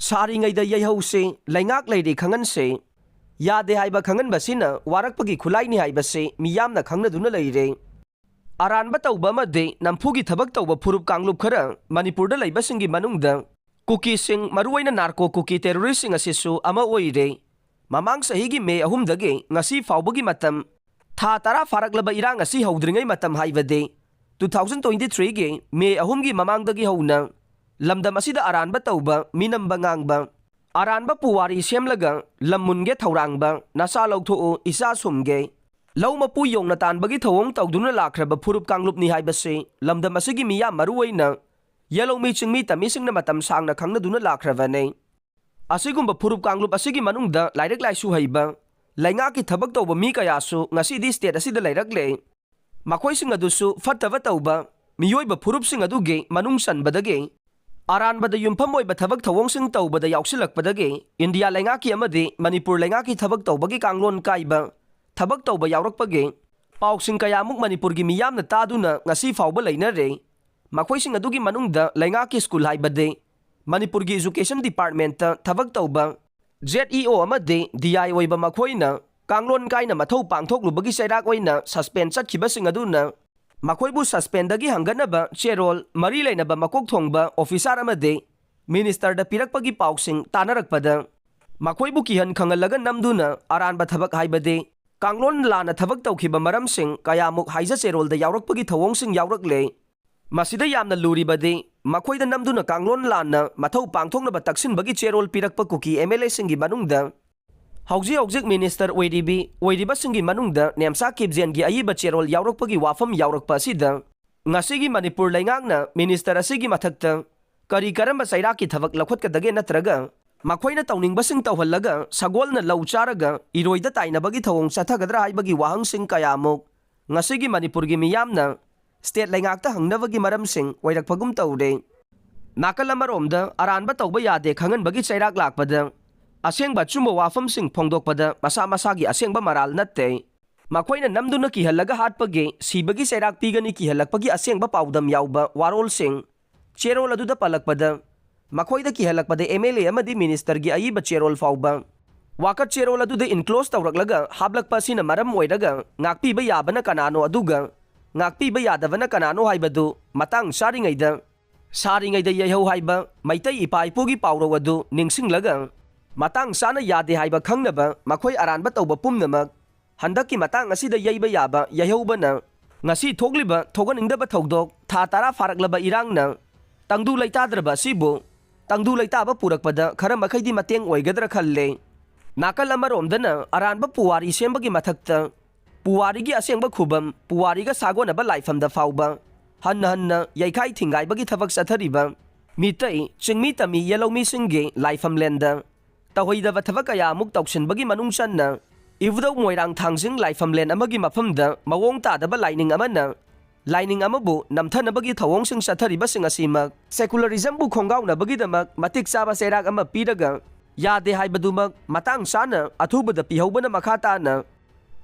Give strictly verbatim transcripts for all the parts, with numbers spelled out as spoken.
ꯁꯥꯔꯤꯉꯩꯗ ꯌꯩꯍꯧꯁꯤ, ꯂꯩꯉꯥꯛ ꯂꯩꯔꯤ ꯈꯪꯍꯟꯁꯤ, ꯌꯥꯗꯦ ꯍꯥꯏꯕ ꯈꯪꯍꯟꯕꯁꯤꯅ ꯋꯥꯔꯛꯄꯒꯤ ꯈꯨꯠꯂꯥꯏꯅꯤ ꯍꯥꯏꯕꯁꯤ ꯃꯤꯌꯥꯝꯅ ꯈꯪꯅꯗꯨꯅ ꯂꯩꯔꯦ꯫ ꯑꯔꯥꯟꯕ ꯇꯧꯕ ꯑꯃꯗꯤ ꯅꯝꯐꯨꯒꯤ ꯊꯕꯛ ꯇꯧꯕ ꯐꯨꯔꯨꯞ ꯀꯥꯡꯂꯨꯞ ꯈꯔ ꯃꯅꯤꯄꯨꯔꯗ ꯂꯩꯕꯁꯤꯡꯒꯤ ꯃꯅꯨꯡꯗ ꯀꯨꯀꯤꯁꯤꯡ, ꯃꯔꯨꯑꯣꯏꯅ ꯅꯥꯔꯀꯣ ꯀꯨꯀꯤ ꯇꯦꯔꯣꯔꯤꯁꯁꯤꯡ ꯑꯁꯤꯁꯨ ꯑꯃ ꯑꯣꯏꯔꯦ꯫ ꯃꯃꯥꯡ ꯆꯍꯤꯒꯤ ꯃꯦ ꯑꯍꯨꯝꯗꯒꯤ ꯉꯁꯤ ꯐꯥꯎꯕꯒꯤ ꯃꯇꯝ, ꯊꯥ ꯇꯔꯥ ꯐꯥꯔꯛꯂꯕ ꯏꯔꯥꯡ ꯑꯁꯤ ꯍꯧꯗ꯭ꯔꯤꯉꯩ ꯃꯇꯝ ꯍꯥꯏꯕꯗꯤ two thousand twenty threeꯒꯤ ꯃꯦ ꯑꯍꯨꯝꯒꯤ ꯃꯃꯥꯡꯗꯒꯤ ꯍꯧꯅ ꯂꯝꯗꯝ ꯑꯁꯤꯗ ꯑꯔꯥꯟꯕ ꯇꯧꯕ, ꯃꯤꯅꯝꯕ ꯉꯥꯡꯕ, ꯑꯔꯥꯟꯕ ꯄꯨꯋꯥꯔꯤ ꯁꯦꯝꯂꯒ ꯂꯝ ꯃꯨꯟꯒꯦ ꯊꯧꯔꯥꯡꯕ, ꯅꯆꯥ ꯂꯧꯊꯣꯛꯎ, ꯏꯆꯥ ꯁꯨꯝꯒꯦ, ꯂꯧ ꯃꯄꯨ ꯌꯣꯡꯅ ꯇꯥꯟꯕꯒꯤ ꯊꯧꯑꯣꯡ ꯇꯧꯗꯨꯅ ꯂꯥꯛꯈ꯭ꯔꯕ ꯐꯨꯔꯨꯞ ꯀꯥꯡꯂꯨꯞꯅꯤ ꯍꯥꯏꯕꯁꯤ ꯂꯝꯗꯝ ꯑꯁꯤꯒꯤ ꯃꯤꯌꯥꯝ, ꯃꯔꯨꯑꯣꯏꯅ ꯌꯦꯂꯧꯃꯤ ꯆꯤꯡꯃꯤ ꯇꯝꯃꯤꯁꯤꯡꯅ ꯃꯇꯝ ꯁꯥꯡꯅ ꯈꯪꯅꯗꯨꯅ ꯂꯥꯛꯈ꯭ꯔꯕꯅꯤ꯫ ꯑꯁꯤꯒꯨꯝꯕ ꯐꯨꯔꯨꯞ ꯀꯥꯡꯂꯨꯞ ꯑꯁꯤꯒꯤ ꯃꯅꯨꯡꯗ ꯂꯥꯏꯔꯤꯛ ꯂꯥꯏꯁꯨ ꯍꯩꯕ, ꯂꯩꯉꯥꯛꯀꯤ ꯊꯕꯛ ꯇꯧꯕ ꯃꯤ ꯀꯌꯥꯁꯨ ꯉꯁꯤꯗꯤ ꯁ꯭ꯇꯦꯠ ꯑꯁꯤꯗ ꯂꯩꯔꯛꯂꯦ꯫ ꯃꯈꯣꯏꯁꯤꯡ ꯑꯗꯨꯁꯨ ꯐꯠꯇꯕ ꯇꯧꯕ ꯃꯤꯑꯣꯏꯕ ꯐꯨꯔꯨꯞꯁꯤꯡ ꯑꯗꯨꯒꯤ ꯃꯅꯨꯡ ꯆꯟꯕꯗꯒꯤ ꯑꯔꯥꯟꯕꯗ ꯌꯨꯝꯐꯝ ꯑꯣꯏꯕ ꯊꯕꯛ ꯊꯧꯑꯣꯡꯁꯤꯡ ꯇꯧꯕꯗ ꯌꯥꯎꯁꯤꯜꯂꯛꯄꯗꯒꯤ ꯏꯟꯗꯤꯌꯥ ꯂꯩꯉꯥꯛꯀꯤ ꯑꯃꯗꯤ ꯃꯅꯤꯄꯨꯔ ꯂꯩꯉꯥꯛꯀꯤ ꯊꯕꯛ ꯇꯧꯕꯒꯤ ꯀꯥꯡꯂꯣꯟ ꯀꯥꯏꯕ ꯊꯕꯛ ꯇꯧꯕ ꯌꯥꯎꯔꯛꯄꯒꯤ ꯄꯥꯎꯁꯤꯡ ꯀꯌꯥꯃꯨꯛ ꯃꯅꯤꯄꯨꯔꯒꯤ ꯃꯤꯌꯥꯝꯅ ꯇꯥꯗꯨꯅ ꯉꯁꯤ ꯐꯥꯎꯕ ꯂꯩꯅꯔꯦ꯫ ꯃꯈꯣꯏꯁꯤꯡ ꯑꯗꯨꯒꯤ ꯃꯅꯨꯡꯗ ꯂꯩꯉꯥꯛꯀꯤ ꯁ꯭ꯀꯨꯜ ꯍꯥꯏꯕꯗꯤ ꯃꯅꯤꯄꯨꯔꯒꯤ ꯏꯖꯨꯀꯦꯁꯟ ꯗꯤꯄꯥꯔꯠꯃꯦꯟꯠꯇ ꯊꯕꯛ ꯇꯧꯕ, ꯖꯦꯠ ꯏ ꯑꯣ ꯑꯃꯗꯤ ꯗꯤ ꯑꯥꯏ ꯑꯣꯏꯕ ꯃꯈꯣꯏꯅ ꯀꯥꯡꯂꯣꯟ ꯀꯥꯏꯅ ꯃꯊꯧ ꯄꯥꯡꯊꯣꯛꯂꯨꯕꯒꯤ ꯆꯩꯔꯥꯛ ꯑꯣꯏꯅ ꯁꯁꯄꯦꯟ ꯆꯠꯈꯤꯕꯁꯤꯡ ꯑꯗꯨꯅ ꯃꯈꯣꯏꯕꯨ ꯁꯁꯄꯦꯟꯗꯒꯤ ꯍꯪꯒꯠꯅꯕ ꯆꯦꯔꯣꯜ ꯃꯔꯤ ꯂꯩꯅꯕ ꯃꯀꯣꯛ ꯊꯣꯡꯕ ꯑꯣꯐꯤꯁꯥꯔ ꯑꯃꯗꯤ ꯃꯤꯅꯤꯁꯇꯔꯗ ꯄꯤꯔꯛꯄꯒꯤ ꯄꯥꯎꯁꯤꯡ ꯇꯥꯅꯔꯛꯄꯗ ꯃꯈꯣꯏꯕꯨ ꯀꯤꯍꯟ ꯈꯪꯍꯜꯂꯒ ꯅꯝꯗꯨꯅ ꯑꯔꯥꯟꯕ ꯊꯕꯛ ꯍꯥꯏꯕꯗꯤ ꯀꯥꯡꯂꯣꯟ ꯂꯥꯟꯅ ꯊꯕꯛ ꯇꯧꯈꯤꯕ ꯃꯔꯝꯁꯤꯡ ꯀꯌꯥꯃꯨꯛ ꯍꯥꯏꯖ ꯆꯦꯔꯣꯜꯗ ꯌꯥꯎꯔꯛꯄꯒꯤ ꯊꯧꯑꯣꯡꯁꯤꯡ ꯌꯥꯎꯔꯛꯂꯦ꯫ ꯃꯁꯤꯗ ꯌꯥꯝꯅ ꯂꯨꯔꯤꯕꯗꯤ ꯃꯈꯣꯏꯗ ꯅꯝꯗꯨꯅ ꯀꯥꯡꯂꯣꯟ ꯂꯥꯟꯅ ꯃꯊꯧ ꯄꯥꯡꯊꯣꯛꯅꯕ ꯇꯛꯁꯤꯟꯕꯒꯤ ꯆꯦꯔꯣꯜ ꯄꯤꯔꯛꯄ ꯀꯨꯀꯤ ꯑꯦꯝ ꯑꯦꯜ ꯑꯦꯁꯤꯡꯒꯤ ꯃꯅꯨꯡꯗ ꯍꯧꯖꯤꯛ ꯍꯧꯖꯤꯛ ꯃꯤꯅꯤꯁꯇꯔ ꯑꯣꯏꯔꯤꯕꯤ, ꯑꯣꯏꯔꯤꯕꯁꯤꯡꯒꯤ ꯃꯅꯨꯡꯗ ꯅꯦꯝꯆꯥ ꯀꯤꯞꯖꯦꯟꯒꯤ ꯑꯏꯕ ꯆꯦꯔꯣꯜ ꯌꯥꯎꯔꯛꯄꯒꯤ ꯋꯥꯐꯝ ꯌꯥꯎꯔꯛꯄ ꯑꯁꯤꯗ ꯉꯁꯤꯒꯤ ꯃꯅꯤꯄꯨꯔ ꯂꯩꯉꯥꯛꯅ ꯃꯤꯅꯤꯁꯇꯔ ꯑꯁꯤꯒꯤ ꯃꯊꯛꯇ ꯀꯔꯤ ꯀꯔꯝꯕ ꯆꯩꯔꯥꯛꯀꯤ ꯊꯕꯛ ꯂꯧꯈꯠꯀꯗꯒꯦ ꯅꯠꯇ꯭ꯔꯒ ꯃꯈꯣꯏꯅ ꯇꯧꯅꯤꯡꯕꯁꯤꯡ ꯇꯧꯍꯜꯂꯒ ꯁꯒꯣꯜꯅ ꯂꯧ ꯆꯥꯔꯒ ꯏꯔꯣꯏꯗ ꯇꯥꯏꯅꯕꯒꯤ ꯊꯧꯑꯣꯡ ꯆꯠꯊꯒꯗ꯭ꯔꯥ ꯍꯥꯏꯕꯒꯤ ꯋꯥꯍꯪꯁꯤꯡ ꯀꯌꯥꯃꯨꯛ ꯉꯁꯤꯒꯤ ꯃꯅꯤꯄꯨꯔꯒꯤ ꯃꯤꯌꯥꯝꯅ ꯁ꯭ꯇꯦꯠ ꯂꯩꯉꯥꯛꯇ ꯍꯪꯅꯕꯒꯤ ꯃꯔꯝꯁꯤꯡ ꯑꯣꯏꯔꯛꯄꯒꯨꯝ ꯇꯧꯔꯦ꯫ ꯅꯥꯀꯜ ꯑꯃꯔꯣꯝꯗ ꯑꯔꯥꯟꯕ ꯇꯧꯕ ꯌꯥꯗꯦ ꯈꯪꯍꯟꯕꯒꯤ ꯆꯩꯔꯥꯛ ꯂꯥꯛꯄꯗ ꯑꯁꯦꯡꯕ ꯑꯆꯨꯝꯕ ꯋꯥꯐꯝꯁꯤꯡ ꯐꯣꯡꯗꯣꯛꯄꯗ ꯃꯁꯥ ꯃꯁꯥꯒꯤ ꯑꯁꯦꯡꯕ ꯃꯔꯥꯜ ꯅꯠꯇꯦ꯫ ꯃꯈꯣꯏꯅ ꯅꯝꯗꯨꯅ ꯀꯤꯍꯜꯂꯒ ꯍꯥꯠꯄꯒꯤ, ꯁꯤꯕꯒꯤ ꯆꯩꯔꯥꯛ ꯄꯤꯒꯅꯤ ꯀꯤꯍꯜꯂꯛꯄꯒꯤ ꯑꯁꯦꯡꯕ ꯄꯥꯎꯗꯝ ꯌꯥꯎꯕ ꯋꯥꯔꯣꯜꯁꯤꯡ ꯆꯦꯔꯣꯜ ꯑꯗꯨꯗ ꯄꯜꯂꯛꯄꯗ ꯃꯈꯣꯏꯗ ꯀꯤꯍꯜꯂꯛꯄꯗ ꯑꯦꯝ ꯑꯦꯜ ꯑꯦ ꯑꯃꯗꯤ ꯃꯤꯅꯤꯁꯇꯔꯒꯤ ꯑꯏꯕ ꯆꯦꯔꯣꯜ ꯐꯥꯎꯕ ꯋꯥꯀꯠ ꯆꯦꯔꯣꯜ ꯑꯗꯨꯗ ꯏꯟꯀ꯭ꯂꯣꯖ ꯇꯧꯔꯛꯂꯒ ꯍꯥꯞꯂꯛꯄ ꯑꯁꯤꯅ ꯃꯔꯝ ꯑꯣꯏꯔꯒ ꯉꯥꯛꯄꯤꯕ ꯌꯥꯕꯅ ꯀꯅꯥꯅꯣ ꯑꯗꯨꯒ ꯉꯥꯛꯄꯤꯕ ꯌꯥꯗꯕꯅ ꯀꯅꯥꯅꯣ ꯍꯥꯏꯕꯗꯨ ꯃꯇꯥꯡ ꯆꯥꯔꯤꯉꯩꯗ, ꯁꯥꯔꯤꯉꯩꯗ ꯌꯩꯍꯧ ꯍꯥꯏꯕ ꯃꯩꯇꯩ ꯏꯄꯥ ꯏꯄꯨꯒꯤ ꯄꯥꯎꯔꯧ ꯑꯗꯨ ꯅꯤꯡꯁꯤꯡꯂꯒ, ꯃꯇꯥꯡ ꯆꯥꯅ ꯌꯥꯗꯦ ꯍꯥꯏꯕ ꯈꯪꯅꯕ ꯃꯈꯣꯏ ꯑꯔꯥꯟꯕ ꯇꯧꯕ ꯄꯨꯝꯅꯃꯛ ꯍꯟꯗꯛꯀꯤ ꯃꯇꯥꯡ ꯑꯁꯤꯗ ꯌꯩꯕ ꯌꯥꯕ ꯌꯩꯍꯧꯕꯅ ꯉꯁꯤ ꯊꯣꯛꯂꯤꯕ ꯊꯣꯛꯍꯟꯅꯤꯡꯗꯕ ꯊꯧꯗꯣꯛ, ꯊꯥ ꯇꯔꯥ ꯐꯥꯔꯛꯂꯕ ꯏꯔꯥꯡꯅ ꯇꯪꯗꯨ ꯂꯩꯇꯥꯗ꯭ꯔꯕ ꯑꯁꯤꯕꯨ ꯇꯪꯗꯨ ꯂꯩꯇꯥꯕ ꯄꯨꯔꯛꯄꯗ ꯈꯔ ꯃꯈꯩꯗꯤ ꯃꯇꯦꯡ ꯑꯣꯏꯒꯗ꯭ꯔꯥ ꯈꯜꯂꯦ꯫ ꯅꯥꯀꯜ ꯑꯃꯔꯣꯝꯗꯅ ꯑꯔꯥꯟꯕ ꯄꯨꯋꯥꯔꯤ ꯁꯦꯝꯕꯒꯤ ꯃꯊꯛꯇ ꯄꯨꯋꯥꯔꯤꯒꯤ ꯑꯁꯦꯡꯕ ꯈꯨꯕꯝ, ꯄꯨꯋꯥꯔꯤꯒ ꯁꯥꯒꯣꯟꯅꯕ ꯂꯥꯏꯐꯝꯗ ꯐꯥꯎꯕ ꯍꯟꯅ ꯍꯟꯅ ꯌꯩꯈꯥꯏ ꯊꯤꯡꯒꯥꯏꯕꯒꯤ ꯊꯕꯛ ꯆꯠꯊꯔꯤꯕ ꯃꯤꯇꯩ ꯆꯤꯡꯃꯤ ꯇꯝꯃꯤ ꯌꯦꯜꯍꯧꯃꯤꯁꯤꯡꯒꯤ ꯂꯥꯏꯐꯝꯂꯦꯟꯗ ꯇꯧꯍꯩꯗꯕ ꯊꯕꯛ ꯀꯌꯥ ꯑꯃꯨꯛ ꯇꯧꯁꯤꯟꯕꯒꯤ ꯃꯅꯨꯡ ꯆꯟꯅ ꯏꯕꯨꯙꯧ ꯃꯣꯏꯔꯥꯡ ꯊꯥꯡꯖꯤꯡ ꯂꯥꯏꯐꯝꯂꯦꯟ ꯑꯃꯒꯤ ꯃꯐꯝꯗ ꯃꯑꯣꯡ ꯇꯥꯗꯕ ꯂꯥꯏꯅꯤꯡ ꯑꯃꯅ ꯂꯥꯏꯅꯤꯡ ꯑꯃꯕꯨ ꯅꯝꯊꯅꯕꯒꯤ ꯊꯧꯑꯣꯡꯁꯤꯡ ꯆꯠꯊꯔꯤꯕꯁꯤꯡ ꯑꯁꯤꯃꯛ ꯁꯦꯀꯨꯂꯔꯤꯖꯝꯕꯨ ꯈꯣꯡꯒꯥꯎꯅꯕꯒꯤꯗꯃꯛ ꯃꯇꯤꯛ ꯆꯥꯕ ꯆꯩꯔꯥꯛ ꯑꯃ ꯄꯤꯔꯒ ꯌꯥꯗꯦ ꯍꯥꯏꯕꯗꯨꯃꯛ ꯃꯇꯥꯡ ꯆꯥꯅ ꯑꯊꯨꯕꯗ ꯄꯤꯍꯧꯕꯅ ꯃꯈꯥ ꯇꯥꯅ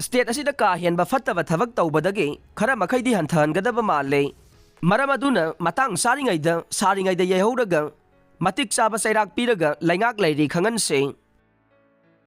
ꯁ꯭ꯇꯦꯠ ꯑꯁꯤꯗ ꯀꯥ ꯍꯦꯟꯕ ꯐꯠꯇꯕ ꯊꯕꯛ ꯇꯧꯕꯗꯒꯤ ꯈꯔ ꯃꯈꯩꯗꯤ ꯍꯟꯊꯍꯟꯒꯗꯕ ꯃꯥꯜꯂꯦ꯫ ꯃꯔꯝ ꯑꯗꯨꯅ ꯃꯇꯥꯡ ꯆꯥꯔꯤꯉꯩꯗ ꯁꯥꯔꯤꯉꯩꯗ ꯌꯩꯍꯧꯔꯒ ꯃꯇꯤꯛ ꯆꯥꯕ ꯆꯩꯔꯥꯛ ꯄꯤꯔꯒ ꯂꯩꯉꯥꯛ ꯂꯩꯔꯤ ꯈꯪꯍꯟꯁꯦ꯫